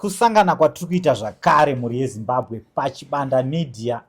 Kusangana kwatiri kuita zvakare mhuri yeZimbabwe paChibanda Media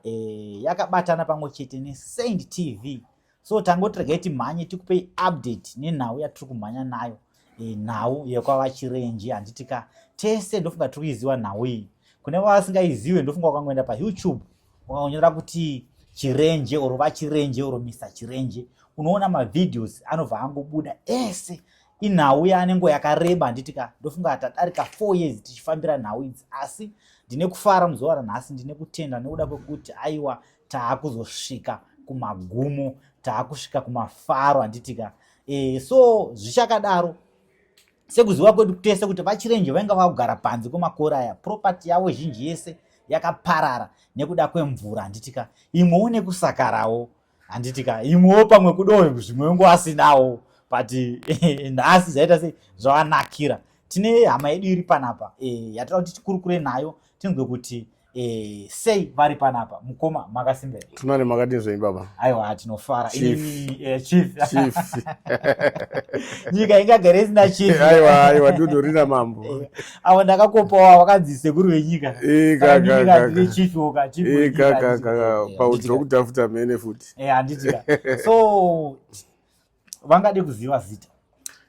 yakabatana pamwe chete neSaint TV. So tangoti regai timhanye tikupei update nenhau yatiri kumhanya nayo, nhau yekwaVaChirenje, handiti ka? Tese ndofunga tiri kuiziva nhau iyi. Kune vasingaizive, ndofunga wakangoenda paYouTube wakangonyora kuti Chirenje or VaChirenje or Mr Chirenje, unoona mavideos anobva angobuda ese. Inhau yaanenguva yakareba, handiti ka? Ndofunga tadarika 4 years tichifambira nhau idzi, asi ndine kufara muzuva ranhasi, ndine kutenda nekuda kwekuti aiwa, taakuzosvika kumagumo, taakusvika kumafaro, handiti ka? So zvichakadaro, sekuziva kwedu tese kuti VaChirenje vainga vakugara panze kwemakore aya, property yavo zhinji yese yakaparara nekuda kwemvura, handiti ka? Imwewo nekusakarawo, handiti ka? Imwewo pamwe kudo zvimwe ngo asinawo, but nhasi zvaita sei, zvavanakira. Tine hama yedu iri panapa yatoda kuti tikurukure nayo, tinzwe kuti sei vari panapa. Mukoma, makasimba here? Tunane, makadini zvenyu baba? Aiwa, tinofara. Chief. Chief. Chief. Nyika ingagare isina chief? Aiwa, aiwa, dudorina mambo. Avo ndakakopawa vakanzi sekuru venyika. Ka, ka, ka, ndine chief woka, chief ka ka ka, paudzi rokutafuta mhene futi. Handiti ka? So vangade kuziva zita.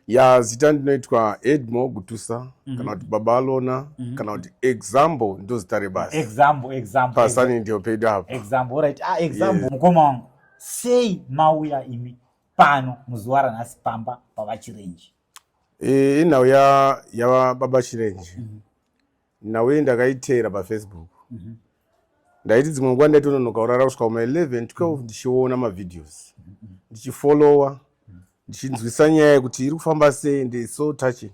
Ya, zita ndinoitwa Edmo Gutusa, kana kuti Baba Alona, kana kuti Example, ndo zita rebasa. Example, Example. Pasani ndio pedu apa. Example, alright. Ah, Example. Mukoma wangu, sei mauya imi pano muzuva ranhasi pamba paVaChirenje? Inhau yababa Chirenje. Nhau iyi ndakaiteera paFacebook. Ndaiti dzimwe nguva ndaitononoka kurara kusvika kuma 11 12 ndichiona mavideos, ndichifollowa, ndichinzwisa nyaya yekuti iri kufamba sei. And it's so touching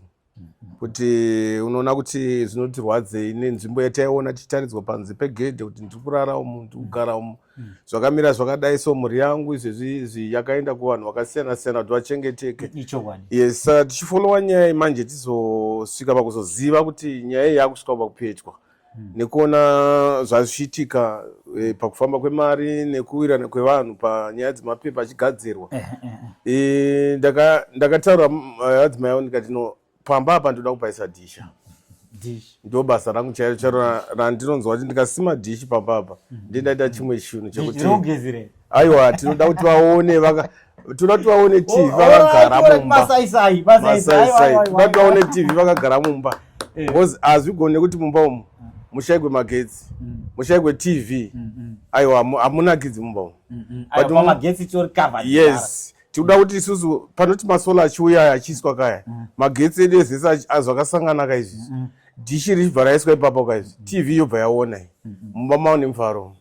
kuti unoona kuti zvinotirwadzei nenzvimbo yataiona tichitaridzwa panze pegedhe kuti ndiri kurara umu, ndiri kugara umu, zvakamira zvakadai. So mhuri yangu izvezvi izvi yakaenda kuvanhu vakasiyana siyana kuti vachengeteke. Ichokwadi. Yes, saka tichifollowa nyaya iyi manje, tizosvika pakuzoziva kuti nyaya iyi yakusvika pakupetwa nekuona zvazvichiitika pakufamba kwemari nekuwirana kwevanhu panyaya dzemapepa achigadzirwa. Ndakataura adzimai avo ndikati, "No, pamba apa ndoda kupaisa dhisha." Dish. Ndo basa rangu chairo chairo randinonzwa kuti ndikasima dhishi pamba apa ndindaita chimwe chinhu chekuti Rinogezire. Aiwa, tinoda kuti vaone toda kuti vaone TV vakagara mumba. Masaisai, masaisai. Masaisai. Toda kuti vaone TV vakagara mumba, because hazvigone kuti mumba umu mushaikwe magetsi, mushaikwe TV. Aiwa, hamunakidzi mumba umu. But pamagetsi tori covered. Yes, tinoda kuti isusu panoti masolar achiuya achiiswa kaya, magetsi edu ezese zvakasangana kaizvizvi, dhishi richibva raiswa ipapo kaizvi, TV yobva yaona iyi, mumba mavo nemufaro.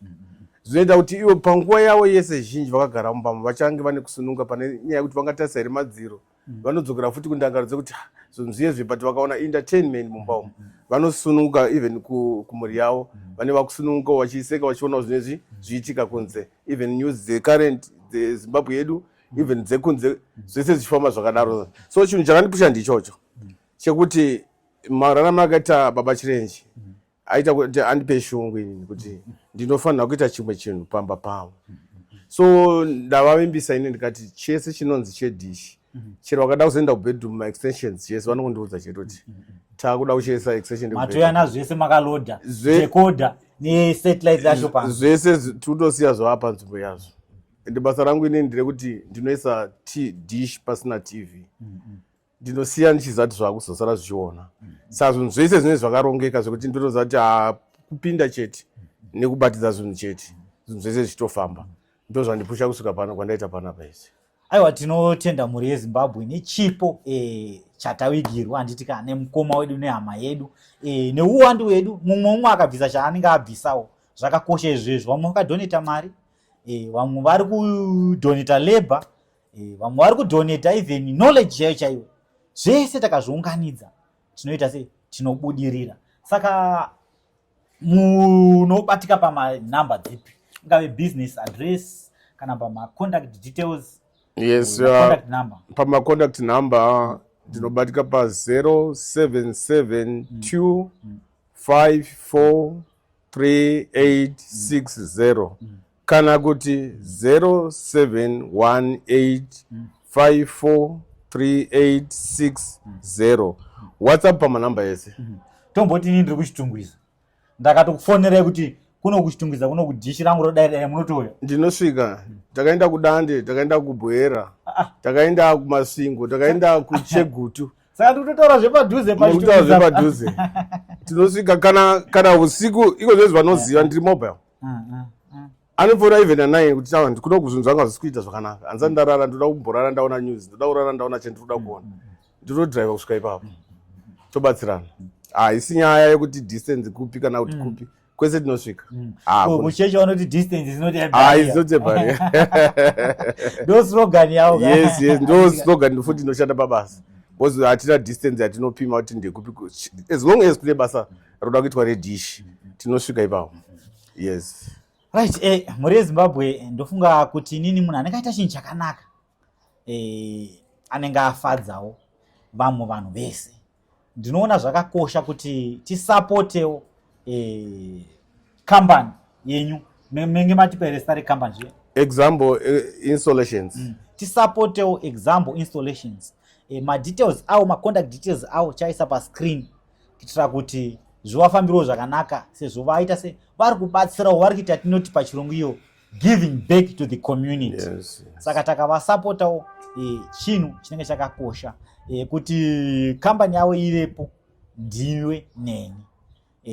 Zvinoita kuti ivo panguva yavo yese zhinji vakagara mumba vachange vane kusununga pane nyaya yekuti vangatarisa here madziro, vanodzokera futi kundangaro dzekuti, "Ah, zvinhu zviyezvi," but vakaona entertainment mumba umu vanosununguka. Even kumhuri yavo vane vakusununguka, vachiseka, vachionawo zvinezvi zviitika kunze, even news dzecurrent dzeZimbabwe yedu, even dzekunze, zvese zvichifamba zvakadaro. So chinhu chakandipusha ndichocho chekuti mararamo akaita baba Chirenje aita kuti andipe shungu inini kuti ndinofanira kuita chimwe chinhu pamba pavo. So ndavavimbisa ini ndikati chese chinonzi chedhishi, chero vakada kuzoenda kubedroom, maextensions chese vanongondiudza chete kuti takuda kuchesa extension yekubedroom. Matoya nazvo makaloda decoder nesatellite racho pano. Zvese tikutosiya zvava panzvimbo yazvo. Ende basa rangu inini nderekuti ndinoisa dish pasina TV, ndinosiya ndichiziva kuti zvakuzosara zvichiona. Saka zvinhu zvese zvinenge zvakarongeka zvekuti ndinoziva kuti ha, kupinda chete nekubatidza zvinhu chete, zvinhu zvese zvichitofamba. Ndo zvandipusha kusvika pano kwandaita panapa izvi. Aiwa, tinotenda mhuri yeZimbabwe nechipo chatavigirwa, handiti ka, nemukoma wedu nehama yedu, neuwandu wedu. Mumwe umwe akabvisa chaanenge abvisawo, zvakakosha izvezvo. Vamwe vakadhoneta mari, vamwe vari kudhoneta labor, vamwe vari kudhoneta even knowledge chaiyo chaiyo. Zvese takazviunganidza tinoita sei, tinobudirira. Saka munobatika pamanhamba dzipi, ingave business address kana pamacontact details? Yes. Contact number. Pamacontact number ndinobatika pa 0772 54 3860 kana kuti 0718 54 3860. WhatsApp pamanhamba ese. Tomboti ini ndiri kuChitungwiza, ndakatokufonerai kuti kuno kuChitungwiza, kuno kudhishi rangu rodai dai, munotouya? Ndinosvika. Takaenda kuDande, takaenda kuBwera, takaenda kuMasvingo, takaenda kuChegutu. Saka tikutotaura zvepadhuze. Mukutaura zvepadhuze, tinosvika kana usiku iko zvezvi. Vanoziva ndiri mobile. Anopfuura even a9 kuti tawa kuno kuzvinhu zvanga zvisi kuita zvakanaka, handisati ndarara, ndoda kumborara ndaona news, ndoda kurara ndaona chandinoda kuona. Ndinodriva kusvika ipapo, tobatsirana. Haisi nyaya yekuti distance kupi kana kuti kupi, kwese tinosvika. Ah, Kuchechi vanoti distance is not a Ah, barrier. It's not a barrier. Ndo slogan yavo ka. Yes, ndo slogan futi inoshanda pabasa, because hatina distance yatinopima kuti ndekupi. As long as kune basa roda kuitwa redhishi, tinosvika ipapo, yes. Right, mhuri yeZimbabwe, ndofunga kuti inini munhu anenge aita chinhu chakanaka anenge afadzawo vamwe vanhu vese. Ndinoona zvakakosha kuti tisapotewo kambani yenyu. Menge matipa here zita rekambani zviye? Example Installations. Tisapotewo Example Installations. Madetails avo, macontact details avo chaisa pascreen kuitira kuti zvivafambirewo zvakanaka, sezvo vaita se vari kubatsirawo, vari kuita tinoti pachirungu iyo giving back to the community. Saka takavasapotawo, chinhu chinenge chakakosha kuti kambani yavo ivepo ndiwe neni.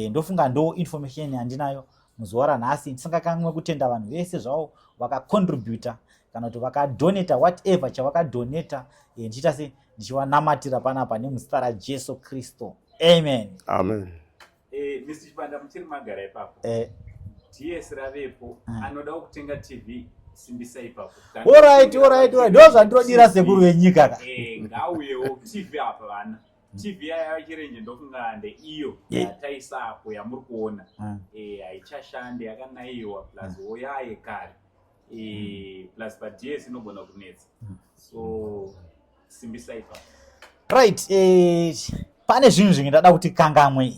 Ndofunga ndo information yandinayo muzuva ranhasi. Ndisingakanganwe kutenda vanhu vese zvavo vakacontributa kana kuti vakadonata whatever chavakadonata. Ndichiita se ndichivanamatira panapa nemuzita raJesu Kristu, amen. Amen. Mr Chibanda, muchiri magara ipapo? DS ravepo. Anoda kutenga TV, simbisa ipapo. Alright, ndo zvandinodira sekuru venyika ka. Ngauyewo TV apa vana. TV yaya Chirenje, ndofunga ndeiyo yataisa apo yamuri kuona. Haichashandi, yakanayiwa, plus wo yaye kare. Plus paDS inogona kunetsa, so simbisa ipapo. Right, pane zvinhu zvimwe ndada kuti kangamwe,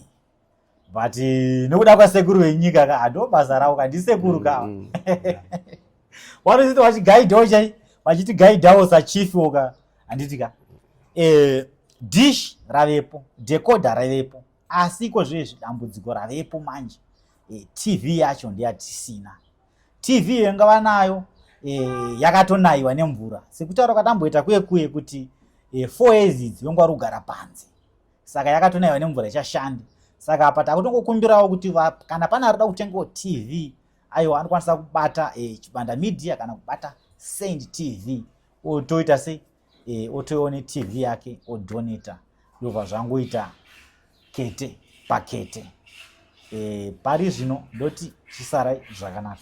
but nekuda kwasekuru venyika ka, hando basa ravo ka, ndisekuru ka. Vanoziti vachigaidhawo chai, vachitigaidhawo sachiefwo ka, handiti ka? Dish ravepo, decoder ravepo, asi iko zvezvi dambudziko ravepo manje, TV yacho ndeyatisina. TV yanga vanayo yakatonayiwa nemvura, sekutaura kwatamboita kuye kuye kuti 4 years idzi vanga vari kugara panze, saka yakatonayiwa nemvura, ichashandi. Saka apa takutongokumbirawo kuti kana pane arikuda kutengawo TV, aiwa, anokwanisa kubata Chibanda Media kana kubata Saint TV, otoita sei, otoione TV yake, odonata, ndobva zvangoita kete pakete. Pari zvino ndoti chisarai zvakanaka.